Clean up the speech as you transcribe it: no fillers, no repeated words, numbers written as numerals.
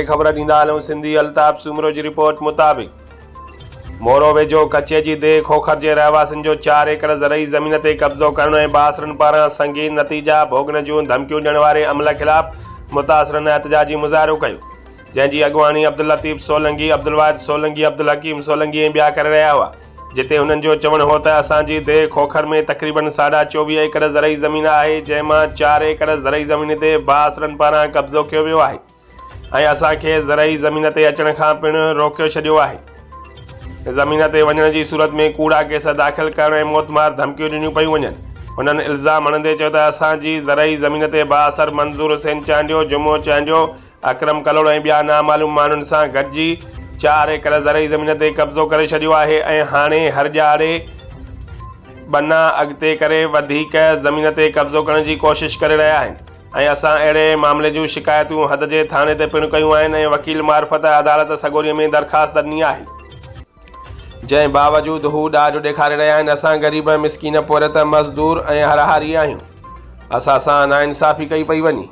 کي خبر ڏيندا هلون سنڌي الطاف سومرو جي رپورٽ مطابق مورو ويجهو ڪچي جي ديهه کوکر جي رهواسين جو چار ايڪڙ زرعي زمين تي قبضو ڪرڻ ۽ بااثرن پاران سنگين نتيجا ڀوڳڻ جون ڌمڪيون ڏيڻ واري عمل خلاف متاثرن احتجاجي مظاهرو ڪيو جنهن جي اڳواڻي عبداللطيف سولنگي، عبدالواحد سولنگي، عبدالحڪيم سولنگي ۽ ٻيا ڪري رهيا هئا. جتي هنن جو چوڻ هو ته اسان جي ديهه کوکر ۾ تقريبن ساڍا 24 ايڪڙ زرعي زمين آهي جنهن مان چار ايڪڙ زرعي زمين تي بااثرن پاران قبضو ڪيو ويو آهي ۽ اسان کي زرعي زمين تي اچڻ کان پڻ روڪيو ڇڏيو آهي. زمين تي وڃڻ جي صورت ۾ ڪوڙا ڪيس داخل ڪرڻ ۽ موتمار ڌمڪيون ڏنيون پيون وڃن. هنن الزام هڻندي چيو ته اسان جي زرعي زمين تي بااثر منظور حسين چانڊيو، جمعو چانڊيو، اڪرم ڪلوڙ ۽ ٻيا نامعلوم ماڻهن سان گڏجي چار ايڪڙ زرعي زمين تي قبضو ڪري ڇڏيو آهي ۽ هاڻي هر ڏهاڙي ٻنا اڳتي ڪري وڌيڪ زمين تي قبضو ڪرڻ جي ڪوشش ڪري رهيا آهن ۽ اسان اهڙي معاملي جون شڪايتون حد جي ٿاڻي تي پڻ ڪيون آهن ۽ وڪيل معرفت عدالت سڳوري ۾ درخواست ڏني آهي جنهن باوجود هو ڏاڍ ڏيکاري رهيا آهن اسان غريب مسڪين پورهيت مزدور ۽ هر هاري آهيون اسان سان ناانصافي ڪئي پئي وڃي.